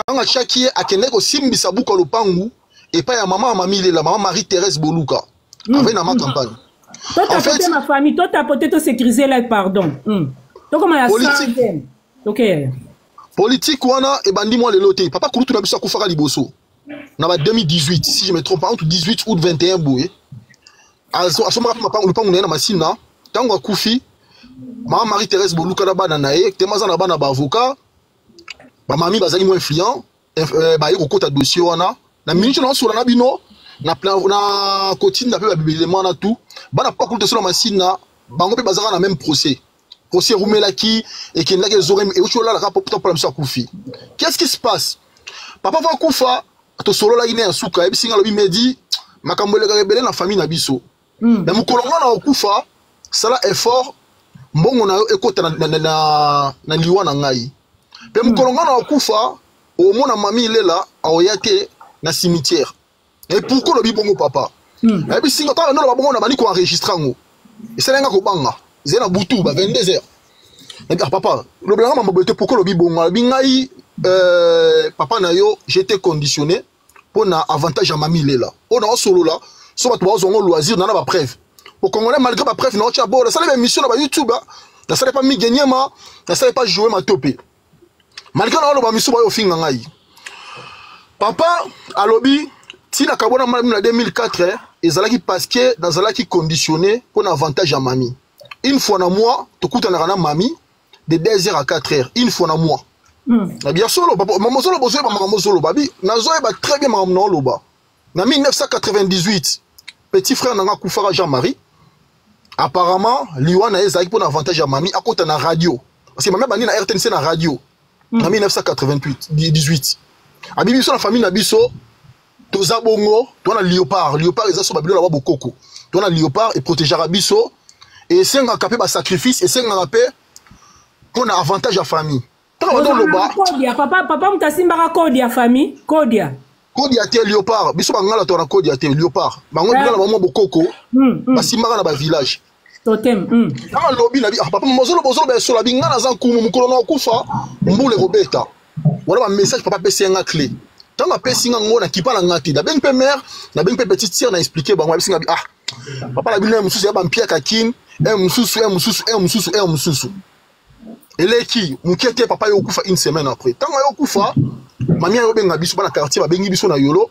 Ntango atiaki ye, akendaki kosimbisa buku ya lopangu epai ya mama ya Mami Lela, mama Marie Thérèse Boluka, avec na ma campagne. En fait, ma famille, toi tapoter, to sécuriser là, pardon. Tokoma ya politique. Ok. Politique wana ebandi mwa lelo te. Papa kulutu na biso akufaka liboso na ba 2018, si je me trompe pas, entre 18 ou 21 boye. Asombaka mpe mapango, lopango na ye na Masina. Ntango akufi, mama Marie Thérèse Boluka na bana na ye, tema aza na bana ba avocat, bamami bazali mwa influent, baye kokota dossier wana. Na minute na osola na bino na plan na kotinda mpe babibilema wana tout bana papa kulutu na Masina, bango mpe bazalaka na même procès. Procès erumelaki, ekendaki, ezonga, euti olalaka mpo papa biso akufi. Qu'est-ce qui se passe? Papa va akufa, tosololaki ne ya suka, ayebisi nga, alobi: "Medi, makambo elekaka ebele na famille na biso. Na mokolo nga na okufa, sala effort mbongo na yo ekota na liwa na ngai. Mpe mokolo nga na okufa, omona mami Lela aoya te na cimetière." Et pourquoi olobi bongo, papa? Ayebisi nga, ntango ndoloba bongo, na bandi koenregistrer yango, esalenga kobanga, ezali na butu ba 22 heures. Nabi: "Ah papa, lobelanga mambo boye te. Pourquoi olobi bongo?" Alobi: "Ngai, papa na yo, j'étais conditionné mpo na avantage ya mami Lela." Oyo naosolola so bato bazwa yango loisir na bapreuve po Congolais, malgré bapreuve naotya bo nasali baémission na baYouTube, nasali pa Mige Nyema, nasali pa Joe Matope, malgré naoloba misu bayo ofinga ngai. Papa alobi ntina kabona mami na 2004 ezalaki parce que nazalaki conditionné mpo na avantage ya mami. Une fois na mois tokutanaka na mami de 2 heures à 4 heures, une fois na mois. Na bien solo, papa, mama ozoloba, ozoyeba makambo ozoloba? Bi nazoyeba très bien makambo naoloba. Na 1998, petit frère nanga akufaka, Jean-Marie. Apparemment liwa na ye ezalaki mpo na avantage ya mami, akota na radio, parce que mami abandi na RTNC na radio na 1988 18. Abi biso na famille na biso toza bongo, toza na léopard. Léopard eza so babilo na babokoko. Toza na léopard, eprotégeaka biso, esengaka mpe basacrifice, esengaka mpe mpo na avantage ya famille. Ntango bazoloba Kodia, papa, papa moto asimbaka kodia, famille kodia. Kodia te, léopard. Biso bangala to na kodia te, léopard. Bango bingala bango bokoko basimbaka na bavillage. Totem. Ntango alobi na bi: "Ah papa, mozoloba, ozoloba esolo." Bi: "Nga naza nkumu, mokolo na okufa, mbula ekobeta." Wana bamessage papa apesi nga clé. Ntango apesi nga ngo, nakipa na nga te, nabengi mpe mare, nabengi mpe petite sœur, na expliquer bango. Abisi nga bi: "Ah papa na bino ye mosusu ya bampiaka kine e mosusu e mosusu e mosusu e mosusu." Eleki moke te, papa ye okufa une semaine après. Ntango ye okufa, mami ayo obenga biso bana quartier, babengi biso na Yolo,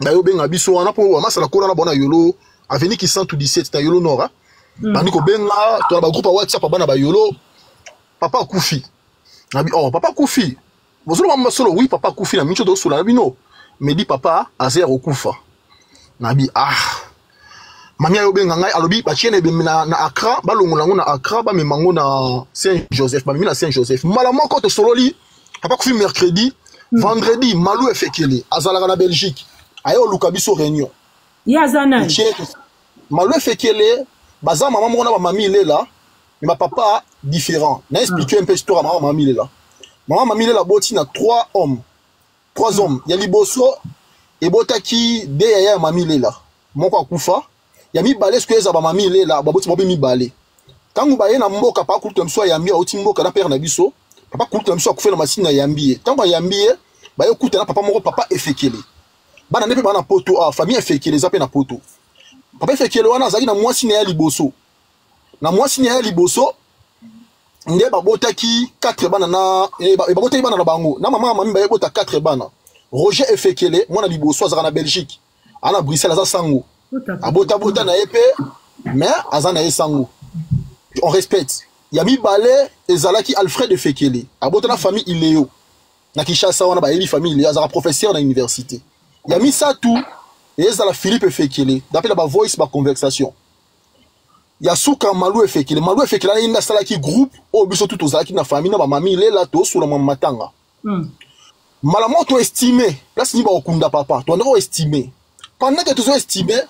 bayo obenga biso wana mpo bamasala kola na bona Yolo, avenue Kisantu 17 na Yolo Nord. Bandi kobenga to na bagroupe ya WhatsApp, bana bayolo: "Papa akufi." Nabi: "Oh, papa akufi? Bozoloba masolo?" "Oui, papa akufi." Na miso tosola na bino, Medi, papa aza ya kokufa. Nabi: "Ah." Mami ayo obenga ngai, alobi batie na ebembe na Accra, balongola yango na Accra, bamema yango na Saint Joseph. Bamemi na Saint Joseph. Mbala moko tosololi, papa akufi mercredi. Vendredi, Malu Efekele azalaka na Belgique, aye oluka biso réunion. Ye aza nani? Malu Efekele baza mama moko na bamami Lela, mais bapapa différent. Na expliquer un peu histoire ya mama mami Lela. Mama mami Lela boti na trois hommes, trois hommes. Ya liboso ebotaki de yaya ya mami Lela, moko akufa. Ya mibale soki eza bamami Lela baboti bango mpe mibale. Ntango baye na mboka, papa kulutu na biso ayambi, auti mboka na père na biso. Papa kulutu na biso akufi na masini, ayambi ye. Ntango ayambi ye, baye okutana papa moko, papa Efekele. Bana nde mpe baa na Poto. Ah, famille Efekele eza mpe na Poto. Papa Efekele wana azalaki na mwasi na ye ya liboso. Na mwasi na ye ya liboso nde babotaki 4 bana na babotaki bana na bango na mama ya mami, bayebota 4 bana. Roger Efekele, mwana liboso, azalaka na Belgique, aza na Bruxelles, aza sango, abotabota na ye mpe, mais aza na ye sango, on respecte. Ya mibale ezalaki Alfred Efekele, abota na famille Ileo na Kinshasa wana, bayebi famille Ileo, azalaka professeur na université. Ya misatu ezala Philippe Efekele, d'après na bavoice, baconversation. Ya suka, Malu Efekele. Malu Efekele aye nde asalaki groupe oyo biso tu tozalaki na famille na bamami Lela, tosula mwa matanga. Mbala moko toestime place nini bakokunda papa, tobanda koestime. Pendant que tozo estime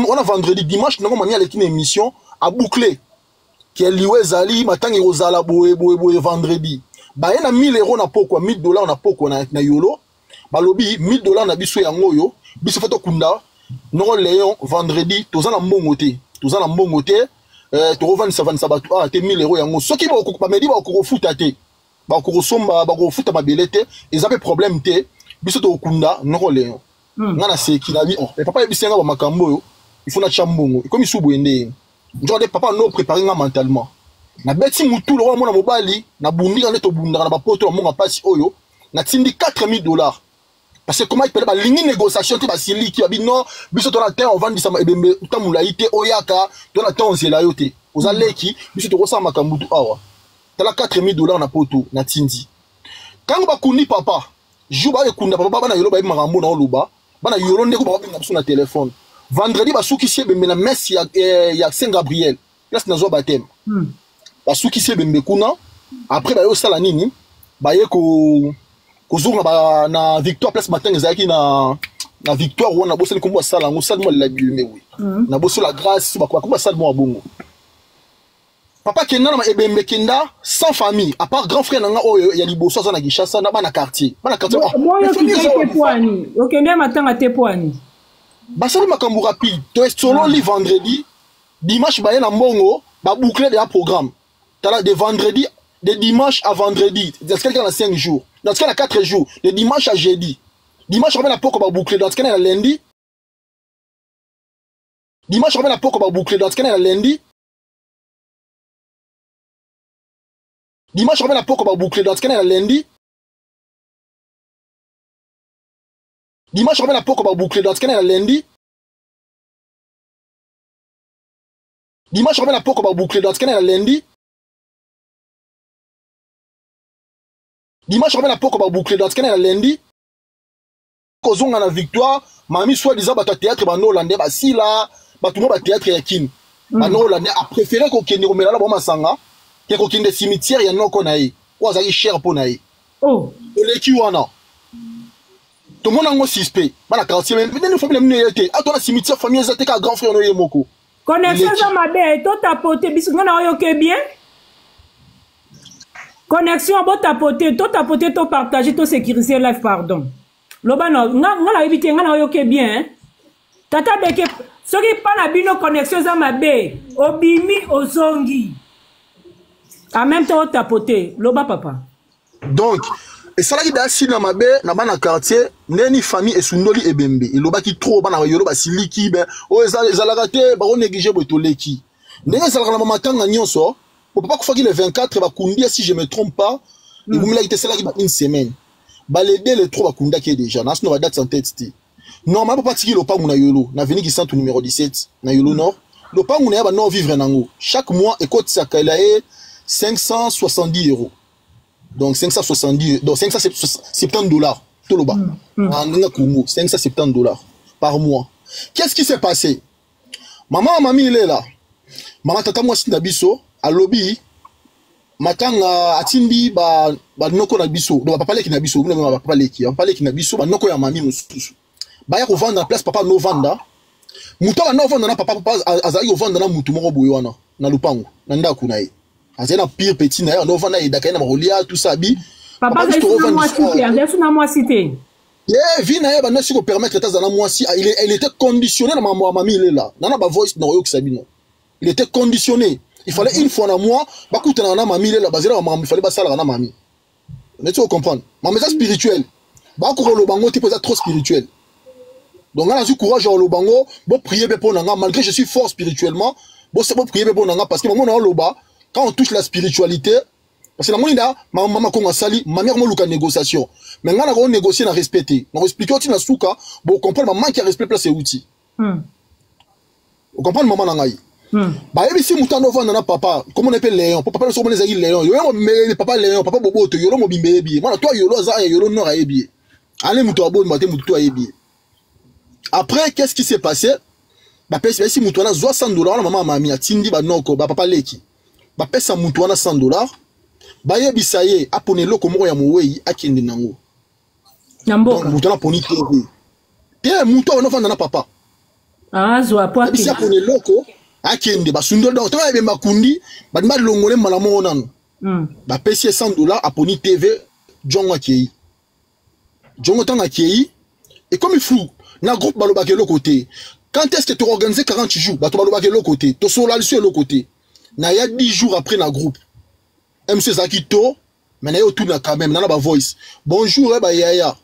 wana vendredi, dimanche nango mami aleki na émission, aboucle ke liwa ezali, matanga ekozala boye boye boye. Vendredi baye na 1000 euro na pokwa, 1000 $ na pokwa na Yolo. Balobi: "1000 $ na biso yango oyo, biso faut tokunda noko Léon vendredi, toza na mbongo te, toza na mbongo te, tokovandisa vandisa bato awa te. 1000 euro yango, soki bamedi bakokofuta te." Bakokosomba, bakofuta mabele te, eza mpe problème te, biso tokokunda noko Leon. Nga naseki na bi, oh, mais papa ayebisi nga bamakambo oyo, il faut natya mbongo, ekomi su boye nde nzoka nde papa no prépare nga mentalement. Nabeti mutu lokola mwana mobali, nabundika nde tobundaka na bapoto na mbongo ya mpasi oyo, natindi 4000 $, parce que comment ipele balingi négociation te, basiliki, babi non, biso tona te ovandisa ebembe ta molai te, oyaka tona te, onzela yo te, oza leki, biso tokosala makambo tu awa. Tala 4000 $ na poto natindi. Ntango bakundi papa, jour bayekunda papa, bana Yolo bayebi makambo na oloba, bana Yolo ndeko bakobenga biso na telefone vendredi, basukisi ebembe na messe ya Saint Gabriel, place nazwa baptême. Basukisi ebembe kuna, après baye osala nini? Baye kozonga na Victoire, place matanga ezalaki na Victoire wana. Bosali kombo asala yango, sali mwa lela bilme we na bosola grâce, bakombo basali mwa bongo. Papa kenda na ebembe, kenda sans famille, à part grand frère na nga oyo ya liboso aza na Kinshasa, na bana quartier, bana quartier. Ah, boyo okende te poani? Okende matanga te poani? Basali makambo rapide, tosololi vendredi, dimanche baye na mbongo, baboucle déjà programme. Tala, de vendredi, de dimanche à vendredi, dans ce cas na 5 jours, dans ce cas na 4 jours, de dimanche à jeudi, dimanche na poko baboucle, dans ce cas na lundi, dimanche na poko baboucle, dans ce cas na lundi, dimanche na poko baboucle, dans ce cas na lundi, dimanche na poko baboucle, dans ce cas na lundi, dimanche na poko baboucle, dans ce cas na lundi, dimanche na poko baboucle, dans ce cas na lundi. Kozonga na Victoire, mami soi disant bato ya théâtre bando olande, basila bato mo bathéâtre ya Kini bando olande, apréféré kokende komela na bango masanga ke kokende cimetière ya noko na ye oyo azalaki cher mpo na ye. Oh. Oleki wana, tomona yango suspect, bana quartier, mais ndeni famille na bino ye te, ato na cimetière famille eza te, kaka grand frère no ye moko. Connexion eza mabe, totapote biso, nga na oyoke bien. Connexion, botapote, totapote, topartage, tosécuriser live, pardon. Loba na nga, nayebi te, nga na oyoke bien. Tata Beke, soki mpa na bino connexion eza mabe, obimi ozongi en même temps, otapote. Loba, papa. Donc esalaki da sili na mabe na bana quartier, ndeni famille esundoli ebembe, elobaki trop, bana Yolo basiliki, be oyo ezalaka te, bakonéglige boye. Toleki ndenge ezalaka na bamatanga nyonso. Po papa akufaki le 24, bakundi ye, si je me trompe pas, ewumelaki te, esalaki ba une semaine, bale 2, le 3 bakundaki ye déjà. Nasino badate en tête te. Normalement papa atiki lopangu na Yolo, na avenue Kisantu numéro 17, na Yolo Nord. Lopangu na ye bano vivre nango, chaque mois ekotisaka ye 570 euros, donc 570, donc 570 $ toloba en ndenge Congo, 570 $ par mois. Qu'est-ce qui s'est passé? Mama, mami Ilela, mama tata mwasi na biso, alobi matanga, atindi banoko na biso, donc bapapa leki na biso, bapapa leki, bapapa leki na biso, banoko ya mami mosusu, baya kovanda na place papa novanda. Moto abanda kovanda na papa, papa azalaki kovanda na mutu moko boye wana na lupango na ndako na ye, azali na pire petit na ye, anda ovanda, ayedaka ye na bakolia, tout ça bi. Papa azali na mwasi te? Ye vi na ye banda si kopermettre ete azala na mwasi, il était conditionné na makambo ya mami Ilela nana bavoice na koyokisa bino. Il était conditionné, il fallait une fois na mois bakutanaka na mami Ilela, bazela bamakambo, il fallait basalaka na mami. Neti ocomprendre, mama eza spirituel, bakoka koloba ngo te mpo eza trop spirituel. Donc nga nazwi courage ya koloba ngo, boprier mpe mpo na nga, malgré je suis fort spirituellement, boprier mpe mpo na nga, parce que bango na oloba, quand on touche la spiritualité, parce que namoni na mama Kongo asali mami akomoluka négociation, mais nga nako négocier na respect te, nakoexpliquer oti na suka, bocomprendre bamanque ya respect place euti. Ocomprendre, mama na ngai? Bayebisi moto ando ovanda na papa, komona mpe Léon, po papa biso komona ezalaki Léon Yolo, papa Léon, papa Boboto. Yolo mobimba eyebi ye, mwana to Yolo aza ya Yolo Nord ayebi ye, ale moto abomba te, moto to ayebi ye. Après, qu'est-ce qui s'est passé? Bapesi, bayesi moto wana, zwa 100 $ wana. Mama mami atindi banoko, bapapa leki, bapesa moto wana 100 $, bayebisa ye apona eloko moko ya mowei, akende nango na mboka. Moto wana aponi TV te, moto awa novanda na papa. Azwa po. Ayebisi apona eloko, akende. Basundoli, donc ntango ayebemba kundi, balingi balongole mbala moko nano. Bapesi ye 100 $, aponi TV. Jongo akei, jongo ntango akei, ekomi flou na groupe, balobaka eloko te. Quand est-ce que toorganize 40 jours? Bato balobaka eloko te, tosolola liso eloko te. Na ya 10 jours après na groupe mc ezalaki to. Mais naye otuna quand même nana ba voice. Bonjour eh ba yaya.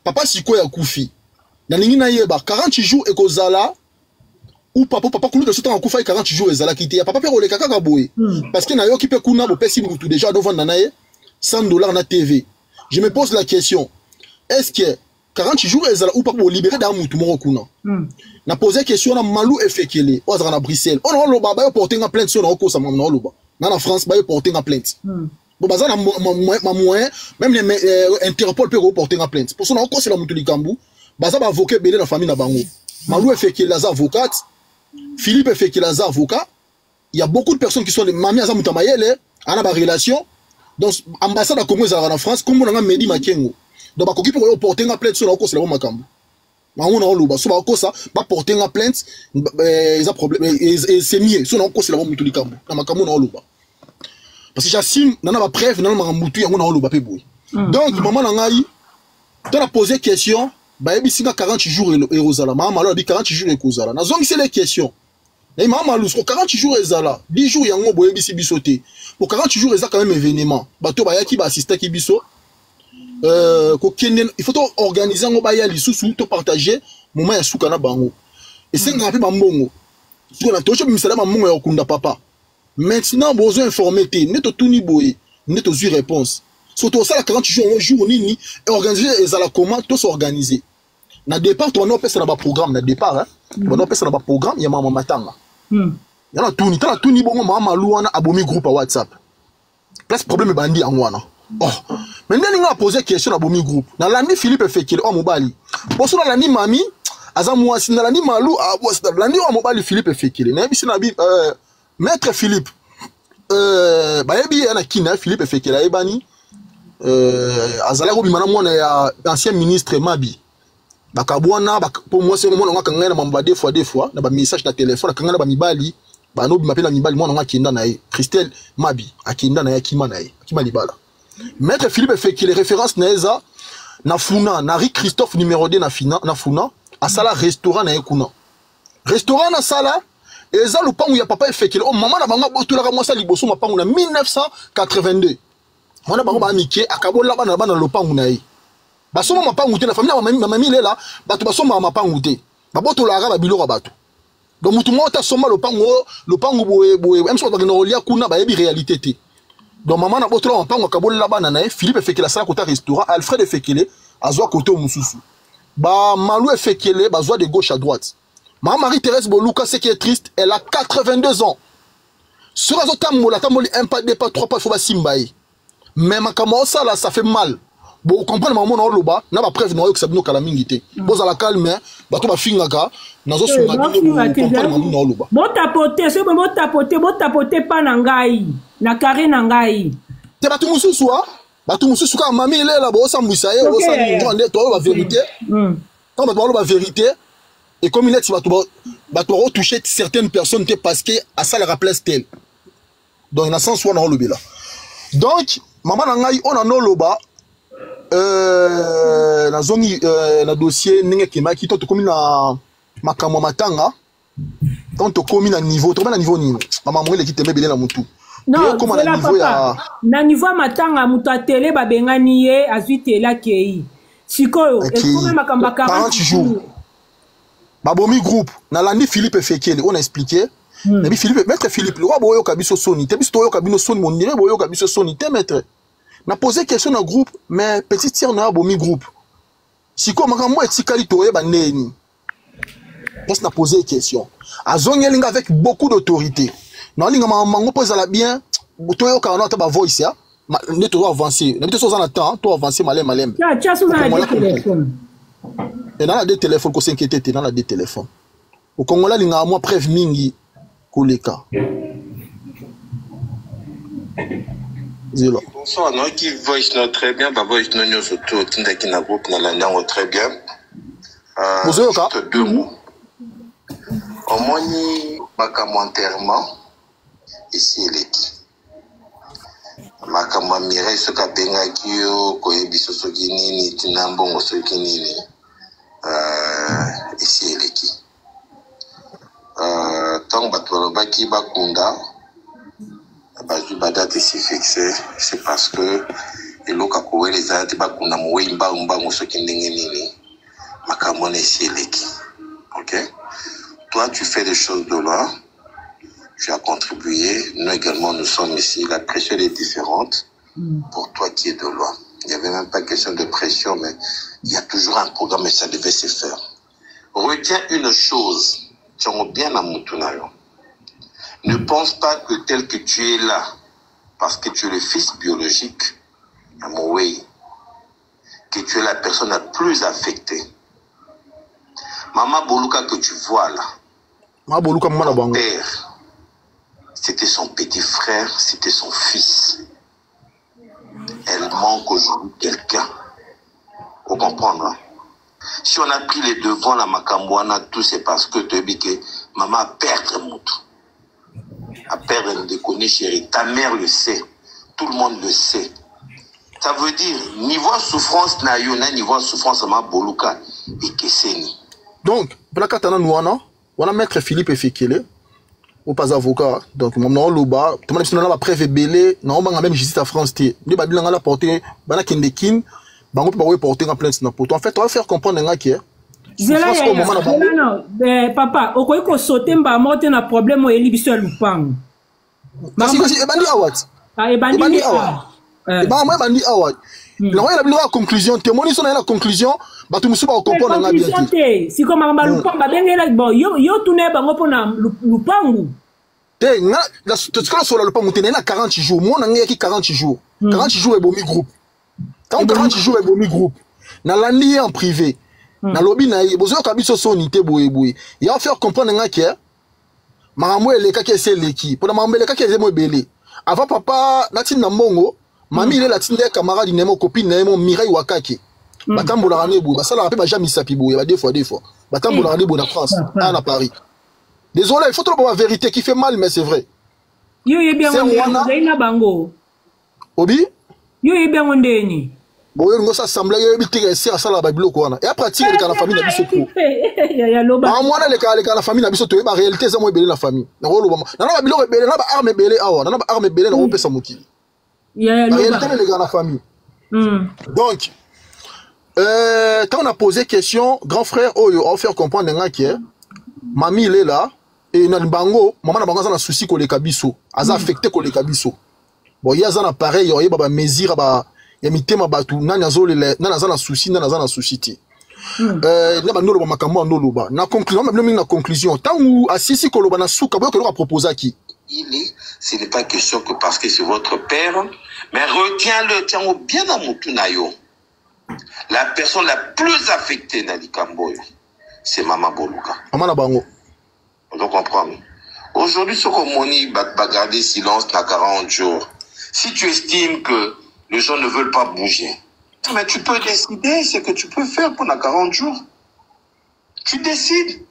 Papa sikoyo akufi. Nalingi nayeba 40 jours ekozala ou papa papa kuluta soki ntango akufaki 40 jours ezalaki te ya papa mpe koleka kaka boye parce que nayoki mpe kuna bopesi mutu déjà adovanda na ye 100 $ na TV. Je me pose la question, est ce que 40 jours ezala ou papa bolibere daa mutu moko kuna? Na pose question na Malu Efekele oyo azalaka na Bruxelles. Oyo naoloba, bayo porte nga plainte. So naokosa makambo naoloba nga na France, bayo porte nga plainte. Bon, baza na bamoyen, même Interpol mpe koporte nga plainte mpo so naokosela motu likambo. Baza baavocat ebele na famille na bango. Malu Efekele aza avocate, Philippe Efekele aza avocat. Il y a beaucoup de personnes qui sont des mami aza moto ya mayele, ana barelation. Donc ambassade ya Congo ezalaka na France. Kombo na nga Medi Makengo. Donc bakoki mpe koyo porte nga plainte so naokosela bo makambo bango naoloba. So bakokosa, baporte nga plainte, eza problème, c'est mieux so naokosela bo motu likambo na makambo naoloba, parce que j'assume, nana bapreuve, nana makambo tu yango naoloba mpe boye. Donc mama na ngai to na pose question, bayebisi nga 40 jours ekozala. Mama Malo abi 40 jours ekozala. Nazongiseli question naye mama Malusko, 40 jours ezala, 10 jours yango boyebisi biso te. Po 40 jours eza quand même événement, bato bayaki, baassistaki biso, kokende, il faut toorganize yango, baya lisusu, topartage moment ya suka na bango. Esengaka mpe bambongo. Sikoyo toki obimisala bambongo ya kokunda papa. Maintenant bozo informe te. Nde totuni boye, nde tozwi réponse. So tosala 40 jours yango jour nini, organise ezala comment, tosorganize. Na départ tobanda opesa na baprogramme, na départ hein, tobanda opesa na baprogramme ya mama matanga. Ya na tuni, tala tuni bongo mama Malu wana abomi groupe ya WhatsApp. Place problème ebandi yango wana. Oh, mais ndenge nga pose question, nabomi groupe, nalandi Philippe Efekele oyo mobali poso, nalandi mami aza mwasi, nalandi Malu nalandi oyo mobali Philippe Efekele. Nayebisi na bi maître Philippe, bayebi ye na kina. Philippe Efekele ayebani, azalaki kobima na mwana ya ancien ministre Mabi. Bakabwana mpo mwasi yango, mwana yango akanga ye na mambo ba deux fois deux fois na bamessage na telefone, akanga na bamibali, banobima mpe na mibali. Mwana yango akenda na ye, Christelle Mabi akenda na ye, akima na ye, akima libala. Maître Philippe Efekele, référence na ye eza na Funa, na rue Christophe numéro 2 na, fina, na Funa. Asala restaurant na ye kuna. Restaurant nasala eza lopangu ya papa Efekele oyo mama na bango abotolaka mwasi ya liboso mapangu na 1982. Wana bango baa mike, akabola bana na bana na lopangu na ye. Basomba mapangu te na famille na mami Lela. Bato basombaka mapangu te, babotolaka babiloko ya bato. Donc mutu moko te asomba lopangu oyo, lopangu boye boye. Mso bato bakenda kolia kuna, bayebi réalité te. Donc mama na botola mapangu, akabolela bana na ye. Philippe Efekele asala kota restaurant, Alfred Efekele azwa kote mosusu, bamalu Efekele bazwa de gauche à droite. Mama Marie Thérèse Boluka, ce qui est triste, elle a 82 ans. Soki azotambola, atamboli un pas, deux pas, trois pas, il faut basimba ye. Mais makambo osala, ça fait mal. Bocomprendre makambo na oloba na bapreuve na oyokisa bino kala mingi te. Bozala calme, bato bafingaka, nazosunga bino bocomprendre makambo na oloba. Botapote soki botapote, botapote mpa na ngai na carré na ngai. Te, bato mosusu a bato mosusu kaka mami elela, boosambwisa ye, osali nde toyoloba vérité. Ntango bato baloba vérité, ekomi neti bato bato bakotouche certaines personnes te parce que asalaka place tel. Donc na sens wana olobela. Donc mama na ngai oyo nanoloba, nazongi na dossier ndenge ekemaki. To tokomi na makambo ya matanga. Donc tokomi na niveau, tokomi na niveau nini? Mama mongo eleki tembe ebele na motu. Tokóma na niveau ya na niveau ya matanga. Moto atele, babengani ye, azwi tele, akei. Sikoyo ekomi makambo ya 40 jours, babomi groupe. Nalandi Philippe Efekele oyo na expliqué. Nabi Philippe, maître Philippe, lokwa boyoka biso soni te, biso toyoka bino soni, mondire boyoka biso soni te. Maître, na posé question na groupe, mais petite sœur na abomi groupe. Sikoyo makambo etikali, toyeba ndeni. Place na posé question, azongeli nga avec beaucoup d'autorité. Naolinga makambo yango mpo ezala bien, toyokaka no ata bavoice ya nde tozo avance. Nabi te, so oza na temps, to avance malembe malembe. Na na deux téléphone, kos'inquiéter te, na na deux téléphone. Okongola alingaka mwa preuve mingi koleka zelo. Bonsoir, nayoki voice no très bien, bavoice no nyonso to otindaki na groupe, nalandi yango très bien. Bozoyoka? Deux mots. Omoni makambo enterrement esi eleki. Makambo ya Mireille, soki abengaki yo koyebisa soki nini, tina mbongo soki nini, esi eleki. Ntango bato balobaki bakunda, bazwi badate esi fixe, c'est parce que Eloko ya kowela eza te, bakunda mowei mbangu mbangu soki ndenge nini, makambo wana esi eleki. Ok? Toi, tu fais des choses de loin, tu as contribué, nous également nous sommes ici, la pression elle est différente pour toi qui es de loin. Il n'y avait même pas question de pression, mais il y a toujours un programme et ça devait se faire. Retiens une chose, tiens bien à mutu na yo. Ne pense pas que tel que tu es là, parce que tu es le fils biologique ya mowei, que tu es la personne la plus affectée. Maman Boluka que tu vois là, Maman Boluka, maman na bango. Père, c'était son petit frère, c'était son fils. Elle manque aujourd'hui quelqu'un. Vous comprenez? Hein? Si on a pris les devants, la makambo wana, tout c'est parce que tu que maman a perdu mutu. A perdre ndeko chéri. Ta mère le sait. Tout le monde le sait. Ça veut dire, niveau souffrance na yo, na niveau souffrance ma Boluka ekeseni. Donc, plakata na wana, wana maître Philippe Efekele, ou pas avocat. Donc, mon nom loba, tout le monde na ba preuve ebele, na obanga même justice à France te. Nde ba bilanga la porter, bana kende kin, bango pe ba porter en plainte na poto. En fait, on va faire comprendre nga ki Zela ya zela no eh, papa okoki kosote mbala moko te na problème oyo eyeli biso ya lupango. Kasi ebandi awa ti. Ah, ebandi awa. Ebandi ebandi awa. Nakoyela bino kaka conclusion te, omoni so naye na conclusion, bato mosusu bakocomprendre nga bien te. Sikoyo makambo ya lupango babengela bon yo, yo tuna ye bango mpona lupangu te. Nga totikala sola lupangu te, naye na 40 jours, mwana ngai yaki 40 jours. 40 jours ebomi groupe. Ntango 40 jours ebomi groupe, nalandi ye en privé, nalobi na ye bozoyoka biso soni te boye boye, ya faire comprendre nga ke makambo elekaki esi eleki, mpona makambo elekaki eza mo ebele. Avant papa natinda mbongo, mami ilela atinda ye camarade na ye mo, copine na ye mo, Mireille Wakake. Batambolaka ne boye, basalaka mpe baja misapi boye ba deux fois deux fois, batambolaka ne boye na France a na Paris. Désolé, il faut toloba ba vérité qui fait mal, mais c'est vrai. Yo oyebi yango ndeni ozali na bango? Obi. Yo oyebi yango ndeni? Boye olingo sa semble yo oyebi te esi asalaka babiloko wana ya pratique eleka na famille na biso po mwana eleka eleka na famille na biso, toyeba réalité eza mo ebele na famille. Nakoloba nana babiloko ebele na baarme ebele awa, nana baarme ebele nakopesa mokili, réalité eleka na famille. Donc quand on a posé question, grand frère oyo a faire comprendre nga ke mami ilela e na bango, mama na bango aza na souci koleka biso, aza affecté koleka biso. Bon, ye aza na pareil, oyeba bamesure ba ya mitema bato, nani azolela, nani aza na souci, nani aza na souci te. Na bando oloba makambo ya ndoloba na conclusion na bino mingi. Na conclusion, ntango asisi koloba na suka, boyoka eloko aproposaki. Il est, ce n'est pas question que parce que c'est votre père, mais retiens-le, tiens bien dans mutu na yo. La personne la plus affectée dans likambo oyo, c'est Maman Boluka. Mama na bango. On doit comprendre. Aujourd'hui, ce qu'on dit, va garder silence na 40 jours. Si tu estimes que les gens ne veulent pas bouger, mais tu peux décider ce que tu peux faire pendant 40 jours. Tu décides.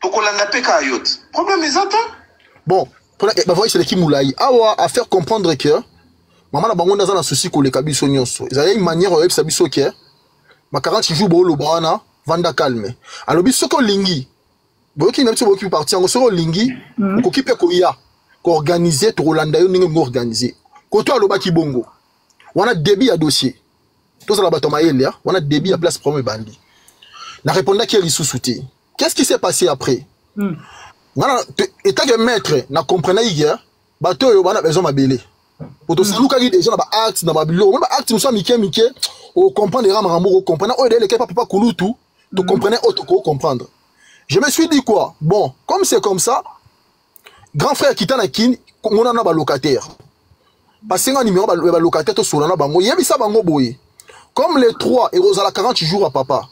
Tokolanda pe kaka yo te. Problème eza te. Bon, bavoice eleki molai awa à faire comprendre que mama na bango nde aza na souci koleka biso nyonso. Ezali une manière oyebisa biso ke ma 40 jours booloba wana, vanda calme. Alobi soki olingi, boyoki na biso, boyoki parti yango, soki olingi okoki mpe koya koorganiser, tokolanda yo ndenge olingi organiser. Koto alobaki bongo wana début ya dossier. Tozala bato ya mayele, wana début ya place problème ebandi. Na répondaki ye lisusu te. Qu'est-ce qui s'est passé après? Ngana étant que maître na comprenaki ke bato oyo bana besoin mabele po tosalukaki déjà na baacte na babiloko mo baacte mosusu ya mike mike, ocomprendre eka makambo okocomprendre oyo eleki pa papa kulutu, tocomprene oyo tokocomprendre. Je me suis dit quoi? Bon, comme c'est comme ça, grand frère kita na Kini ngona na balocataire, basenga numéro ya balocataire, tosola na bango, yebisa bango boye: comme les 3 ekozala 40 jours ya papa,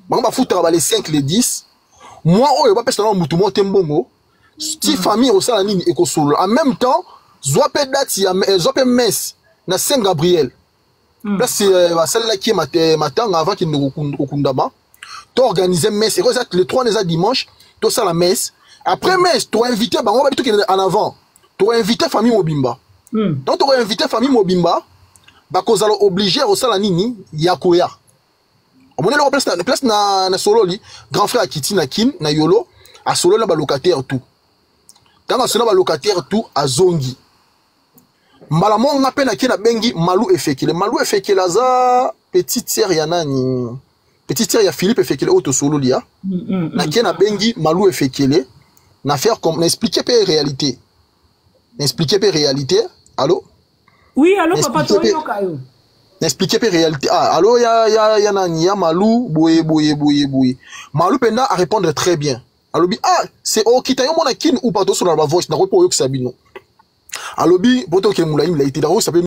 bango bafutaka ba les 5, les 10 mois oyo, bapesa na mutu moko te mbongo ti famille ekosala nini, ekosolola. En même temps, zwa mpe date ya zwa mpe messe na Saint Gabriel, place basalelaki ye matanga avant kende kokundama. Toorganize messe, eko eza le 3, eza dimanche, tosala messe. Après messe, toinvite bango, babi tokende en avant, toinvite famille mobimba. Donc tokoinvite famille mobimba, bakozala obligé kosala nini ya koya. Omoni eloko place na, place na sololi, grand frère akiti na Kin na Yolo, asololi na balocataire tout. Ntango asololi na balocataire tout, azongi. Mbala moko nga mpe nake, nabengi Malu Efekele. Malu Efekele aza petite sœur ya nani? Petite sœur ya Philippe Efekele oyo tosololi ya. Nake, nabengi Malu Efekele, na faire comme na expliquer mpe réalité, na expliquer mpe réalité. Allo? Oui, allo papa, toyoka yo. Na expliquer mpe réalité. Ah, allo, ya nani, ya Malu, boye boye boye boye. Malu mpenza a répondre très bien, alobi: "Ah, c'est okita yo mona Kine ou pas?" Tosolola ba voice, nakoki mpo oyokisa bino. Alobi po tokende molai milai te, nakoyokisa mpe.